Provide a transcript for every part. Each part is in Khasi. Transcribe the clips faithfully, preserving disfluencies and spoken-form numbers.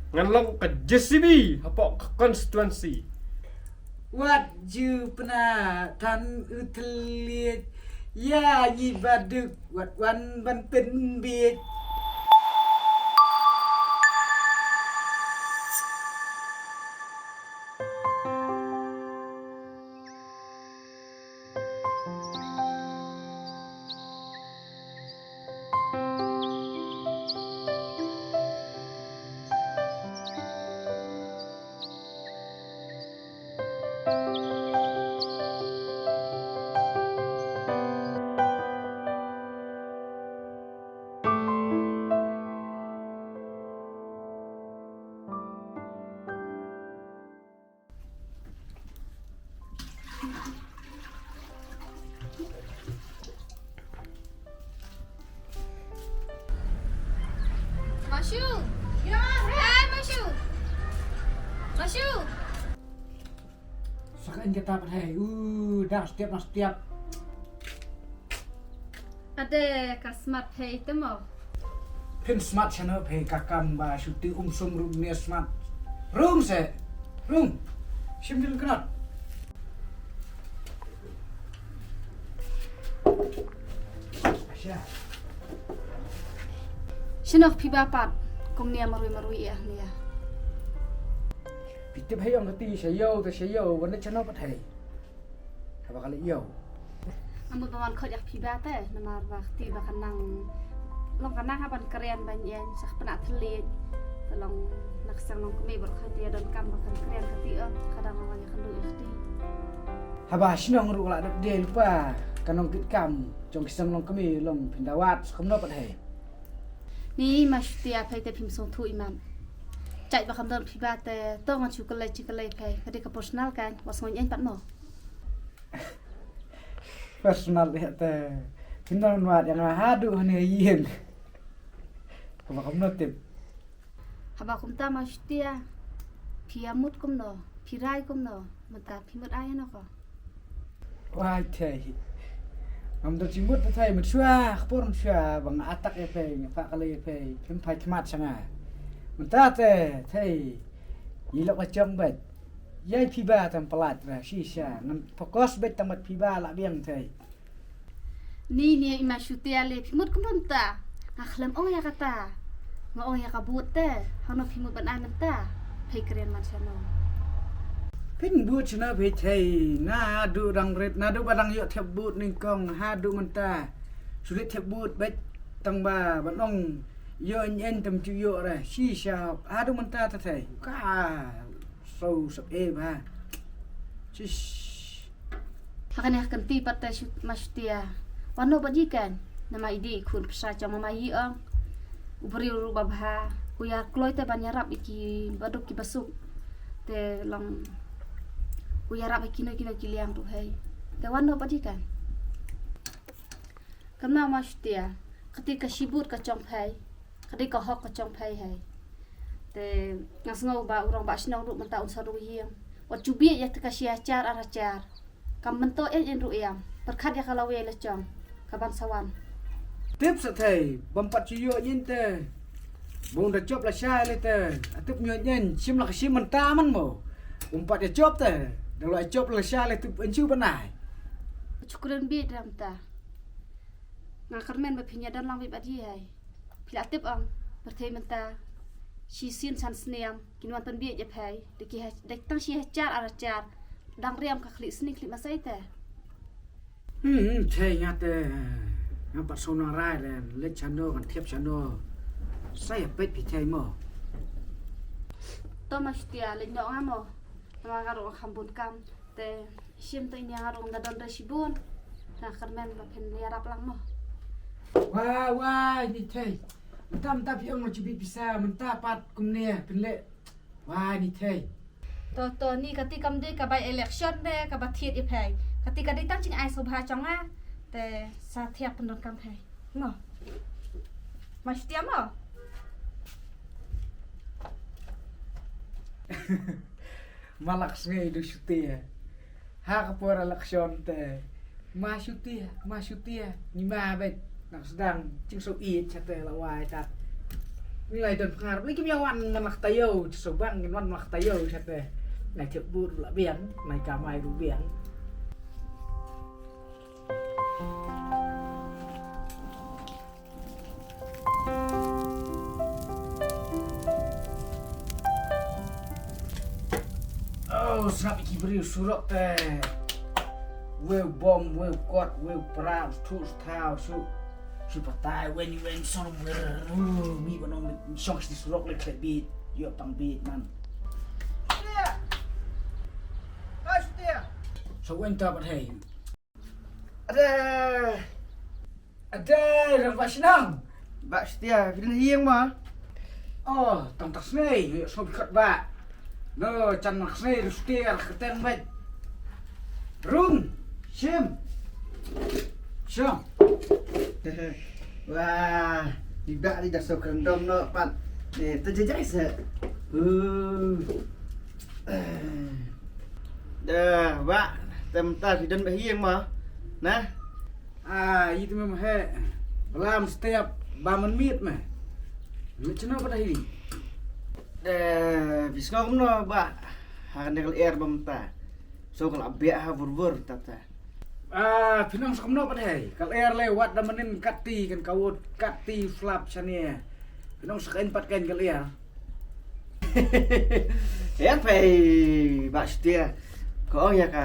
Ngan long ka J C B hapoh ka constituency. Wat ju pynah than u thylliej, ïa ngi ba duk wat wan ban pynbiej. Mashu. Hai, Mashu. Mashu. Sa kane kata pat hei. Uh, dang step, dang step. Ade ka smat phi te mo. Phin smat shano phi, ka kam ba shuti um sum ruh ne smat. Rung se. Rung. Shim dil knot. Asha. Shano phi ba pat kumne marui marui ïa ne. Phi tip hei ong kati sha ïew te sha ïew, wan ne shano pat hei. Haba ka leit ïew. Nga mut ba wan khot ïa phi ba te, namar ba kti ba ka nang long ka nang ha ban kren ban ïeng, sa ka pynah thylliej. Te long na ka seng nongkmie baroh kti ïa donkam ba kan kren kti, ong ka dang wan ïa ka ndu ïa kti. Haba shnong ruh la dep dei lypa ka nongkitkam jong ka seng nongkmie, long phin da wad sa kumno pat hei. Ni ma Shutia, phi te phim sngewthuh i mat. Jait ba kam don phi ba te to ngan shu kylli jingkylli phi, ka dei ka personal kan, wat sngew ïeng pat mo. Personal ïa te. Phin don wad ïa nga haduh hangne ïing. Kaba kumno tip. Haba kumta ma Shutia, phi ïa mut kumno, phi rai kumno, mynta phi mut ai noh ko. Wai thei. Ngam don jingmut thei, mynshuwa ka por mynshuwa ba nga attack ïa phi, nga phah kali ïa phi, phim phai khmat sha nga. Mynta te thei. Ngi lok la jong beit. Ïa phi ba tam palat ra shisha, ngan focus beit tang bad phi ba la biang thei. Ni ni i ma Shutia le, phi mut kumno mynta? Nga khlem ong ïa kata. Nga ong ïa ka vote te. Hangno phi mut ban ai mynta? Phi kren man shano? Phin vote shano phi thei? Naduh dang rit, naduh ba dang ïoh thep vote nyngkong haduh mynta. Shu leit thep vote beit tang ba ban ong ïoh ïeng tam ju ïoh re. Shisha haduh mynta te thei. Ka so sep e ba. Shish. Ha kane ha kynti pat te Shu-, ma Shutia. Wan noh bad i kan. Namar i dei i khun pyrsa jong mama i ong. U briew ruh ba bha. U ïa kloi te ban ïarap ïa ki baduk ki basuk. Te long u ïarap ïa kino kino ki liang ruh hei. Te wan noh bad i kan. Kynmaw ma Shutia. Kati ka shibut ka jong phi. Ka dei ka hok ka jong phi hei. Te nga sngew ba u rangbah shnong ruh mynta un sa rung ïing. Wat ju bieit ïa ka shi hajar ar hajar. Kam mynta ïeng ïeng ruh ïeng. Pyrkhat ïa ka lawei la jong. Ka ban sa wan. Tip sa thei, bym pat ju ïoh ïeng te. Bun da jop la shai le te. A tip ïoh ïeng, shim la ka shim mynta man mo. Bym pat ïa jop te. Da la jop la shai le tip ïeng ju ban ai. Ju kren bieit da mynta. Nga kyrmen ba phin ïa don lang beit bad i hei. Phi la tip ong, pyrthei mynta, shisien san snem, kin wan pynbieit ïa phi, da ki ha-, da tang shi hajar ar hajar, dang riam ka khlieh sning khlieh masai te. Hmm, hmm, thei nga te, nga pat shu nang rai re, leit shano, kan thiap shano. Sa ïa peit phi thei mo. To ma Shutia, leit noh nga mo. Nga nga ruh kham bun kam. Te shim te ïa nga ruh nga don da shibun. Nga kyrmen ba phin ïarap lang mo. Wai, wai, ni thei. Mynta, mynta phi ong ma ju bit pisa, mynta pat kumne, phin leh. Wai, ni thei. To, to, ni kati kam dei ka by election ne, kaba thied ïa phi. Kati ka dei tang jingai sngewbha jong nga. Te sa thiah pyndonkam phi. Mo. Ma Shutia mo. Ma lak sngew du Shutia. Ha ka por election te. Ma Shutia, ma Shutia. Ni ma beit. Nang sdang jingsoh ïeit sha te la wai tat. Ngi lai don pyngar, ngi kim ïa wan man la ka taïew, te shu bang ngin wan man la ka taïew, shate. Nai thiep bud la biang, nai kamai ruh biang. Oh, sngap ïa ki briew surok te. Wei u bom, wei u kot, wei u pra, shu thuh, shu thaw, shu, shu patai, weng, weng, sor, wer, uh, mi ba nong, shong shi surok lek lek bit, ïoh pang bit, man. Tia. Hai, Tia. Sa weng ta pat hei. Ada. Ada, Rang Bah Shnong. Bah Setia, phi don ha ïing mo? Oh, tang tak snei, ïoh sngew bikot bah. No, jan mak snei, Rang Setia, kyrteng bad. Rung, Shim. Shong. Wah, di bah di da so kerendom no pat. Eh, te jajai se. Uh. Da, bah, te mynta phi don bah ha ïing mo? Nah. Ah, ïa te me ma heh. Blam step ba man miet me. Me chno pat hi. Eh, phi sngew kumno bah? Ha kane ka lyer ba mynta. So ka la beh ha vur vur tata. Ah, phi nong sa kumno pat hei. Ka lyer le wat da manin kati kan ka wot kati flap shane. Phi nong sa kain pat kain ka lyer. Ïa phi bah Setia. Ka ong ïa ka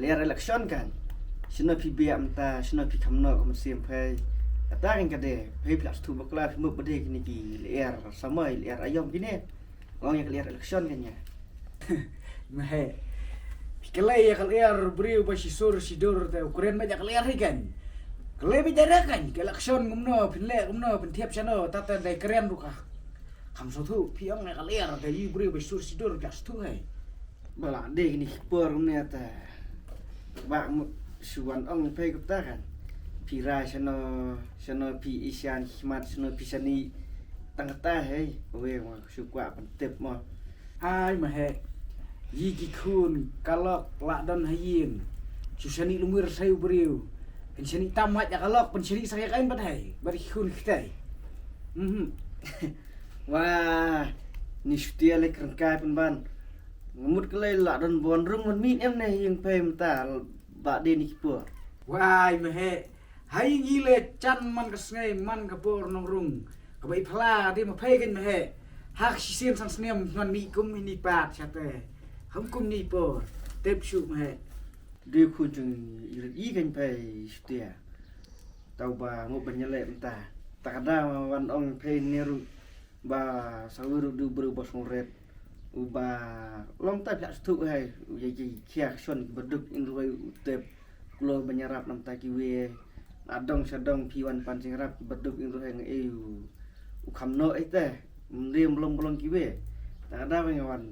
lyer election kan. Shano phi biang mynta, shano phi kham noh ka mynsiem phi. Kata kan ka dei, phi phi la sngewthuh bakla phi mut ba dei kine ki lyer samoi, lyer aïom kine. Ka ong ïa ka lyer election kan ïa. Me heh. Phi kylli ïa ka lyer briew ba shi sur shi dur te u kren ba ïa ka lyer hi kan. Kylli ba ïa ka kan, ka election kumno, phin leh kumno, phin thiep shano, tata dei kren ruh ka. Kham sngewthuh, phi ong ïa ka lyer, te ïa u briew ba shi sur shi dur, ka sngewthuh hei. Ba la dei kine ki por kumne te. Ba mut shu wan ong phi kata kan. Phi rai shano, shano phi ïashan khmat, shano phi shani. Tang kata hei, wei ma shu kwah pyntip mo. Ai ma heh. Ïa ki khun ka lok la don ha ïing. Shu shani lum wir sa ïa u briew. Pynshani tam mat ïa ka lok, pynshani sa ïa ka in bad hei. Bad ki khun ki tai. Mhm. Wah, ni Setia le kren kai pynban. Ngamut ka lei la don bon rung man mi em ne ïing pei mynta ba dei ni ki por. Wai ma heh. Hai ngi le chan man ka sngi man ka por nong rung. Ka bai phla dei ma phei kan ma heh. Hak shisien san snem man mi kum ni pat shate. Ham kum ni por. Tep shu ma heh. Dei khun jong i rit i kan phei Setia. Tau ba ngu ban ïaleh mynta. Ta ka da ma wan ong phei ne ruh ba sa wi ruh du briew ba sngewrit. U ba long ta phi la sngewthuh hai u ïa ki khia kshon ki baduk in ruh u tep. Kulo ban ïarap namta kiwei. Na dong sha dong phi wan pan jingïarap ki baduk in ruh hai nga ei u kham noh ei te. Mliem blong blong kiwei. Ta ka da ba nga wan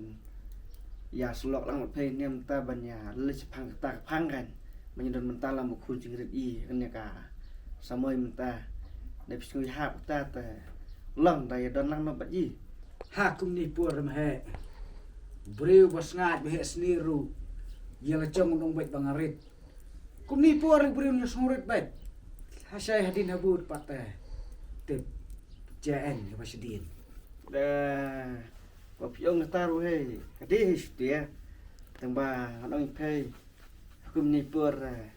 ïa slok lang phei niam ta ban ïa leit shaphang kata ka phang kan. Ban ïa don mynta lam ba khun jingrit i kan ïa ka samoi mynta. Da phi sngew ïahap kata te long da ïa don lang noh bad i. Ha kumne por ma heh. Briew ba sngaid ba heh snier ruh ïa la jong nong bad ba nga rit. Kumne por briew nong sngewrit bad. Ha shai hadien ha bud pat te. Tip. J N ba shadien. Da ba phi ong kata ruh hei. Ka dei hei Setia. Tang ba ngan ong ïa phi. Kumne por, eh,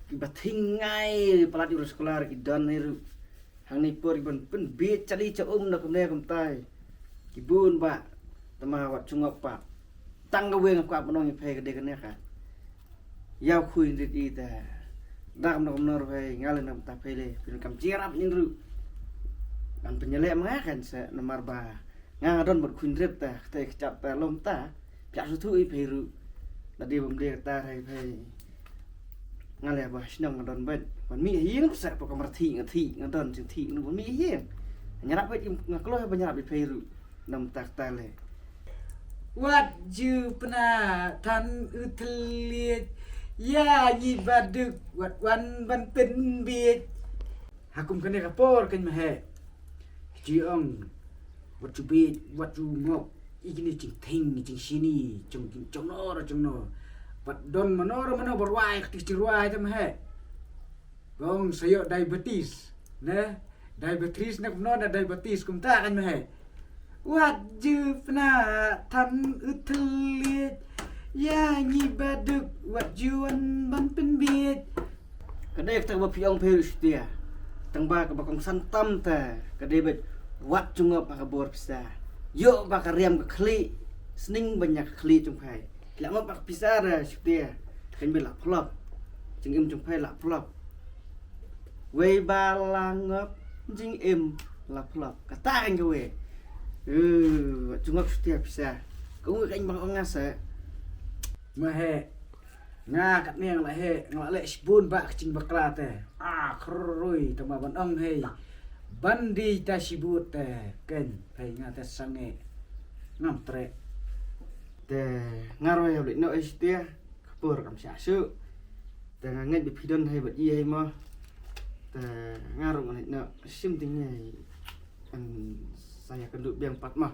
kiba thing ngai palat ïa u sklar ki don hi ruh. Hangne por kiban pynbieit cha li cha um na kumne kumtai. Ki bun ba tama wat chungop pat. Tang kawei nga kwah ban ong ïa phi ka dei kane ka. Ïa u khun rit i te. Da kumno kumno ruh phi nga leh na kumta phi le phin kam jingïarap ïa ngi ruh. Ngan pynïaleh ma nga kan sa namar ba nga nga don bad khun rit te, te kjat te lum te. Phi sngewthuh i phi ruh. Lada bym dei kata re phi. Nga leh ba shnong nga don bad. Ban mih ha ïing sa pa kamra thik nga thik nga don jingthik nu ban mih ha ïing. Nga rap bad nga kloi ban rap i phi ruh. Nam tak ta le. Wat ju pna than u thliej. Ïa ngi baduk wat wan ban pynbieit. Ha kum kane ka por kan ma heh. Ki ong wat ju bit, wat ju ngop. I kine jingthing, jingshini, jong, jong nor, jong nor. Wat don manor, manor ba rwai, kti kti rwai te ma heh. Gong sa ïoh diabetes, ne? Dai batris nak mno na dai batis kumta kan me hai. Wat ju pna than u thylliej. Ya ngi baduk wat ju wan ban pynbiej. Ka dei kata ba phi ong phi ruh Shutia. Tang ba kaba kongsan tam te ka dei bad wat jungop ha ka bor pisa. Ïoh ba ka riam ka khlieh. Sning ban ïa ka khlieh jong phai. Ki la ngop ba ka pisa da Shutia. Kan bi la phlop. Jingim jong phai la phlop. Wei ba la ngop jingim la phlop. Kata kan ka wei. Eh, wat jungop Shutia pisa. Ka wei kan bang ong nga sa. Ma he. Nga katne nga la heh, nga la leh shibun ba ka jingbakla te. Ah, khrui, tang ba ban ong hei. Ban die ta shibun te, ken, hei nga te sangeh. Ngam treh. Te nga ruh ïa u leit noh hei Shutia, ka por kam shah shuh. Te nga ngeit ba phi don hei bad i hei mo. Te nga ruh nga leit noh, shim te ngi. Kan sa ïa kynduh biang pat ma.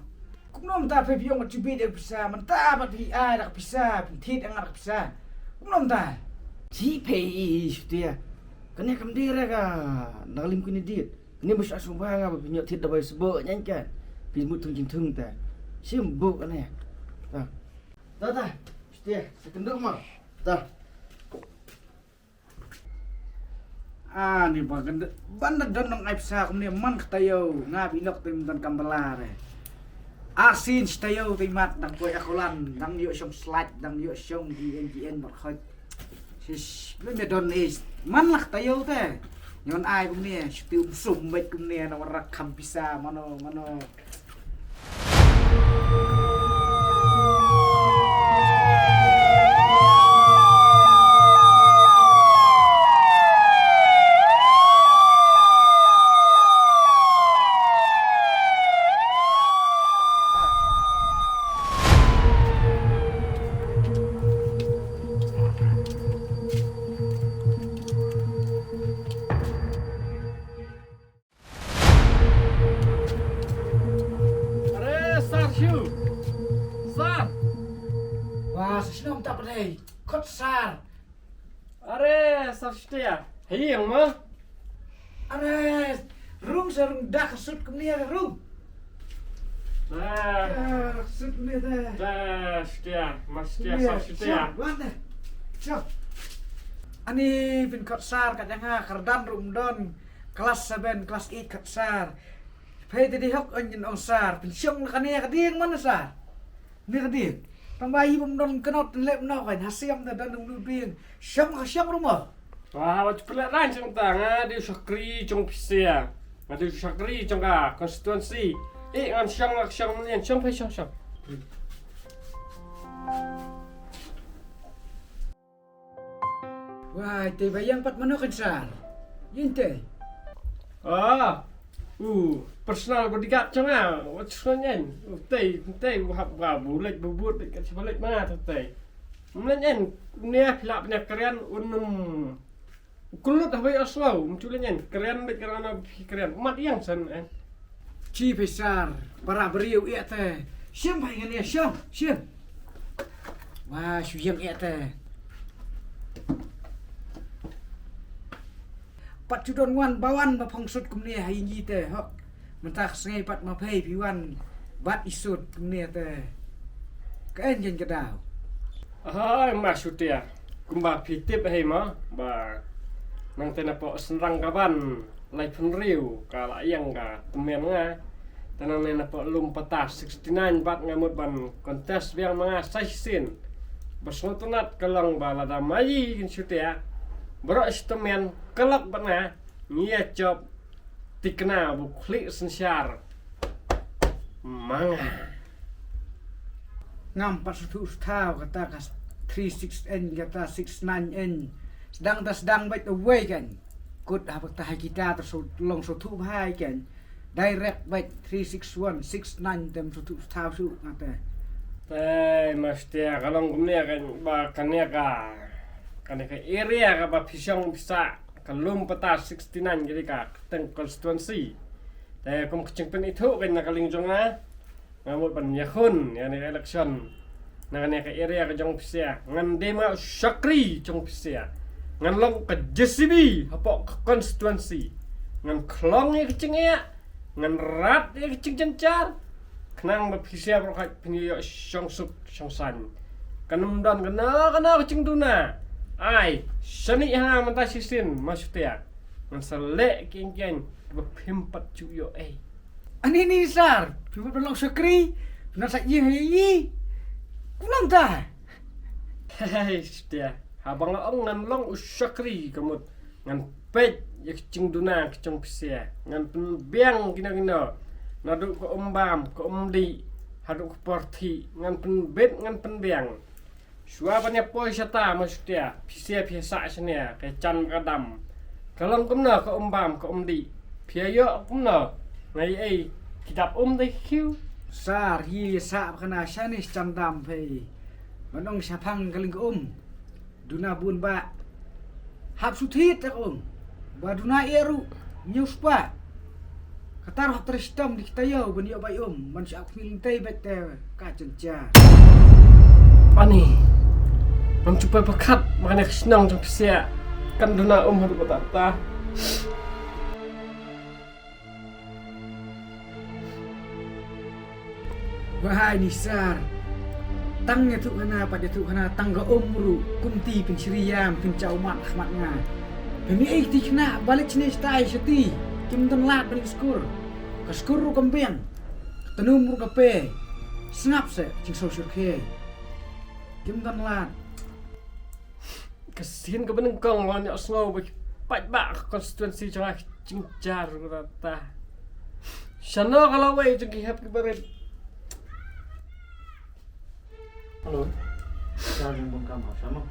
Kumno mynta phi ïoh ngat jubit ïa ka pisa, mynta pat phi ai da ka pisa, phi thied ïa nga da ka pisa. Kumno mynta? Shi phi i i Shutia. Kane kam dei re ka na lim kine dit. Kane ba sha sumba nga ba phi ñiot thied da bai sbo nyan ka. Phi mut thung jingthung ta. Shim bu kane. Ta. Ta ta. Shutia, sa kynduh ma. Ta. Ani ba kan ban da don nong ai pisa kumne man ka taïew nga bi nok te don kam bala re. Asin taïew te mat dang poi akulan dang ïoh shong slait dang ïoh shong gien gien mat khot. Sis me me don is man lah taïew te. Nyon ai kumne shti um sum bait kumne na warak kam pisa mano mano. Are, sar, shu. Sar. Wah, shisnem tak dei. Kot sar. Are, sar Shutia. Hei, yang ma? Are, rung sa rung dak sut kumne rung. Dah. Ah, sut kumne dah. Dah, Shutia. Mas Shutia, sar Shutia. Wan dah. Chop. Ani pyn kot sar kat janga kardan rung don. Class seven, class eight kat sar. Phai te di hok on jin ong sar. Pynshong na kane ka dieng man sar. Ne ka dieng. Tang ba i bym don knot lep no kan. Hasiam te don dum dieng. Shong ka shong rumo. Wah, wat pynlek ran shong ta. Nga di shakri jong pisa. Nga di shakri jong ka constituency. Eh, ngan shong, ngan shong, ngan shong, phai shong, shong. Wah, te ba ïeng pat mano kan sar. Ïeng te. Ah, u personal bodyguard jong nga. Wat sngewthuh nyen. U te, te u hap ba bu lek bu but lek ka chiba lek ma te te. Mlen nyen, ne phi la pynïakren un um. Kulut hawei aslau, um chu lek nyen. Kren lek kren na phi kren. Mat ïeng sen en. Chi phi sar, para briew ïa te. Shim phai ngan ïa shim, shim. Wah, shu ïeng ïa te. Pat shu don wan ba wan ba phong sut kumne ha ïing i te, hok. Mynta ka sngi pat ma phei phi wan bat i sut kumne te. Ka en ken ka daw. Hai, ma Shutia. Kumba phi tip hei ma, ba nang te na po senrang ka ban. Lai pynriew ka la ïeng ka tymmen nga. Te nangne na po lum pata sixty-nine bad nga mut ban contest biang ma nga sa shisien. Ba sngewtynnat ka long ba lada ma i kin Shutia. Baroh shi tymmen ka lok bad nga ngi ïa jop tikna bu khlieh synshar. Ma nga. Ngam pat suthu suthaw kata ka three six N kata six nine N. Sdang ta sdang bad away kan. Kut ha kata ha kita ta so long suthu bhai kan. Direct bad three six one six nine tem suthu suthaw su kata. Te ma Shutia ka long kumne kan ba kane ka kane ka area ka ba phi shong pisa ka lum pata sixty-nine ka dei ka teng constituency. Te kum ka jingpynithuh kan na ka liang jong nga. Nga mut ban ïakhun ïa kane ka election. Na kane ka area ka jong pisa. Ngan dei ma shakri jong pisa. Ngan long ka J C B hapoh ka constituency. Ngan khlong ïa ka jingeh, ngan rat ïa ka jingjynjar. Khnang ba phi sha baroh khoit phin ïoh shong suk shong saiñ. Kan ym don kano kano ka jingduna. Ai, shaniah ha nga mynta shisien, ma Shutia. Ngan sa leh kieng kieng ba phim pat ju ïoh ei. Ani ni sar, phim pat ban long shakri, phim nang sa ïeng ha ïing. Kumno mynta? Hei, Shutia. Haba nga ong ngan long u shakri ka mut ngan peit ïa ka jingduna ka jong phi sha. Ngan pynbiang kino kino. Naduh ka um bam, ka um dih, haduh ka por thih, ngan pynbit, ngan pynbiang. Shuwa ban ïa poi shata ma Shutia, phi sha phi sah shane, ka jan ka dam. Ka long kumno ka um bam, ka um dih. Phi ïoh kumno? Nga ïa ei, ki dap um dei khiew. Sar hi sah ba kana shane sha jan dam phi. Ban ong shaphang ka ling ka um. Duna bun ba. Hap shu thied ta ka um. Ba duna ïa ruh. Ñiew spah. Kata ruh hap trei shitom da ki taïew ban ïoh bai um. Ban shu ap khmih lynti bad te ka jynjar. Ani. Ngam ju poi pyrkhat ba kane ka shnong jong phi sha kan duna um haduh katta katta. Wahai ni sar. Tang ïathuh hana pat ïathuh hana tang ka um ruh kumta phin shri ïam phin jaw mat khmat nga. Phin ïa ei kti khynnah ba leit shane shatai shati. Kim don lad ban ïa skur. Ka skur ruh kam biang. Ka tnum ruh ka pe. Sngap se jingsngewsih khie. Kim don lad. Ka sien kaba nyngkong ngan ïohsngew ba ki paidbah ka constituency jong nga ki jynjar ruh kata. Shano ka lawei jong ki hep ki barit. Hello. Ka jingdonkam ha shano?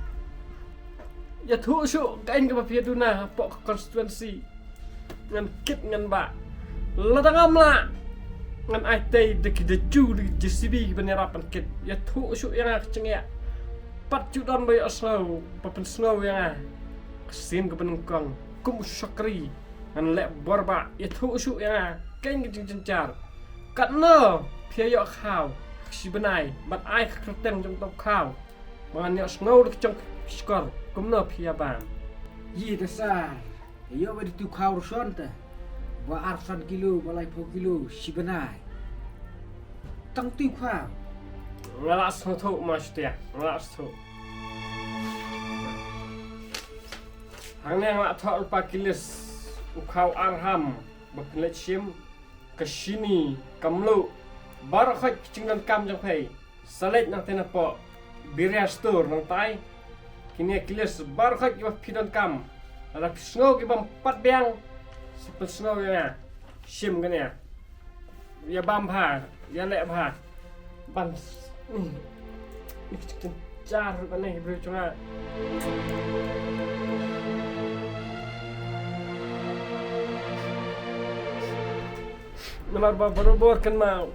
Ïathuh shuh kaei kaba phi ïa duna hapoh ka constituency. Ngan kit ngan bah. Lada ngam lah, ngan ai tei da ki da ju da ki J C B kiban ïarap ban kit. Ïathuh shuh ïa nga ka jingeh. Pat ju don ba ïohsngew ba pynsngew ïa nga. Ka sien kaba nyngkong kum u shakri ngan leh bor bah. Ïathuh shuh ïa nga kaei ka jingjynjar. Katno phi ïoh khaw ka shi bnai bad ai ka kyrteng jong uto u khaw. Ba ngan ïohsngew da ka jong ka shkor kumno phi ïa bam. Ïa da sa. Ïa ïoh ba dei tu khaw ruson te. Ba arphew san kilo, ba laiphew kilo, shi bnai. Tang tu khaw. Nga la sngewthuh ma Shutia, nga la sngewthuh. Hangne nga la thoh lypa ki list u khaw arham ba phin leit shim. Ka shini, ka mluh, baroh khoit ki jingdonkam jong phi. Sa leit nangtei napoh Biria Store nangtai. Kine ki list baroh khoit kiba phi donkam. Lada phi sngew ki bym pat biang, sa pynsngew ïa nga. Shim kane. Ïa bam bha, ïa leh bha. Ban s-, ni, ni ki jynjar ruh kane ki briew jong nga. Namar ba barabor kynmaw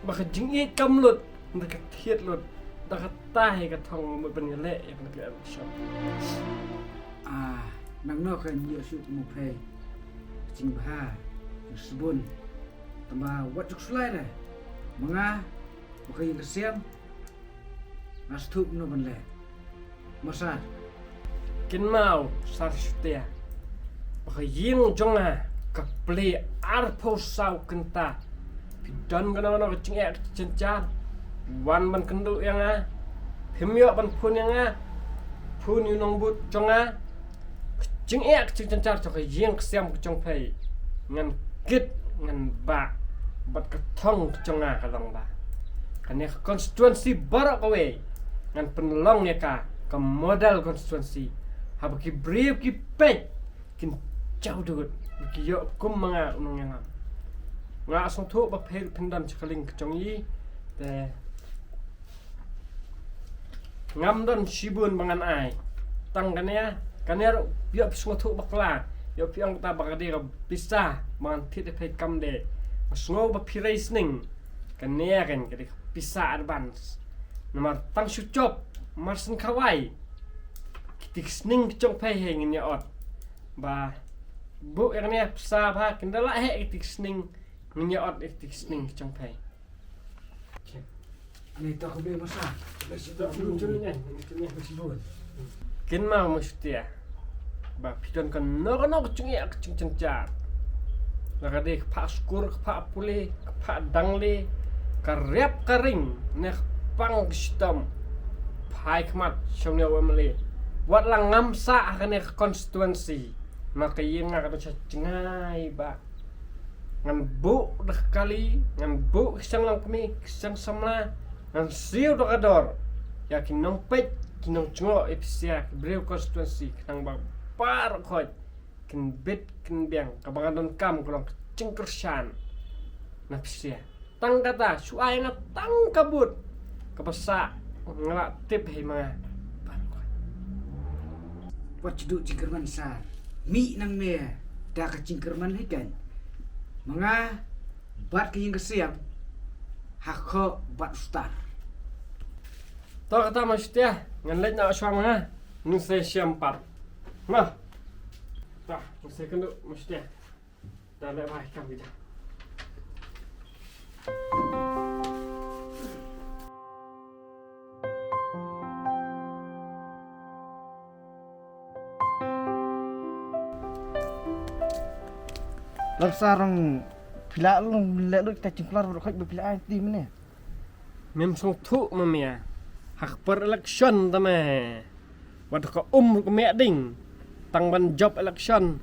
ba ka jingïeit kam lut, da ka thied lut, da kata hi ka thong mut ban ïaleh ïa kane ka election. Ah, nangno kan ïoh shuh mo phei. Jingbha, jingsbun. Tangba wat juk shlai re. Ma nga, ma ka ïing ka sem, nga sngewthuh kumno ban leh. Mo sar. Kynmaw sar Shutia. Ba ka ïing jong nga ka plie arphew saw kynta. Phi don kano kano ka jingeh ka jingjynjar, wan ban kynduh ïa nga. Phim ïoh ban phone ïa nga, phone ïa u nongbud jong nga. Ka jingeh ka jingjynjar jong ka ïing ka sem ka jong phi ngan kit ngan bah. Bad ka thong ka jong nga ka long ba kane ka constituency baroh kawei ngan pynlong ïa ka ka model constituency. Haba ki briew ki peit kin jaw dud ba ki ïoh kum ma nga u nongïalam. Nga sngewthuh ba phi ruh phin don sha ka lieng ka jong i. Te ngam don shibun ba ngan ai. Tang kane, kane ruh ïoh phi sngewthuh bakla. Ïoh phi ong kata ba ka dei ka pisa ba ngan thied ïa phi kam dei. Nga sngew ba phi rei sning. Kane kan ka dei ka pisa advance. Namar tang shu jop mar syn khawai. Kiti ki sning ki jong phi hi ngin ïa ot. Ba buh ïa kane pisa ba kin da lah hi kiti ki sning ngin ïa ot ïa kiti ki sning ki jong phi. Ani to khublei masa. Khublei shibun. Khublei shibun. Kynmaw mo Shutia. Ba phi don kano kano ka jingeh ka jingjynjar. La ka dei ka phah skur, ka phah pule, ka phah dangle, ka rep ka ring, ne ka pang ka shitom. Phai khmat sha une u M L A. Wat la ngam sah ha kane ka constituency, ma ka ïing nga ka don sha jngai ba. Ngan buh da ka kali, ngan buh ka seng longkmie, ka seng samla, ngan siew da ka dor ïa ki nongpeit, ki nongjngoh, ïa phi sha ki briew constituency, khnang ba baroh khoit kin bit kin biang. Kaba ngan donkam ka long ka jingkyrshan na phi sha. Tang kata, shu ai nga tang ka vote kaba sah, nga la tip hi ma nga. Wat shu duh jingkyrmen sar. Mih nang me da ka jingkyrmen hi kan. Ma nga bad ka ïing ka sem, ha khoh bad u star. To kata Mashtia, ngan leit noh shuwa ma nga. Ngan sa ïashem pat. Nah. Ta, ngan sa ïakynduh Mashtia. Ta leh bai kam kita. Lar sarong phi la long leh lut ta jingkular baroh khoit ba phi la ai ti mane. Mem sngewthuh ma mia. Ha ka por election ta me. Wat ka um ruh ka meh ding. Tang ban jop election.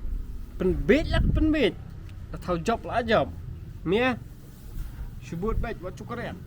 Pynbeit la ka pynbeit. Da thaw jop la jop. Mia. Shibut beit wat shu kren.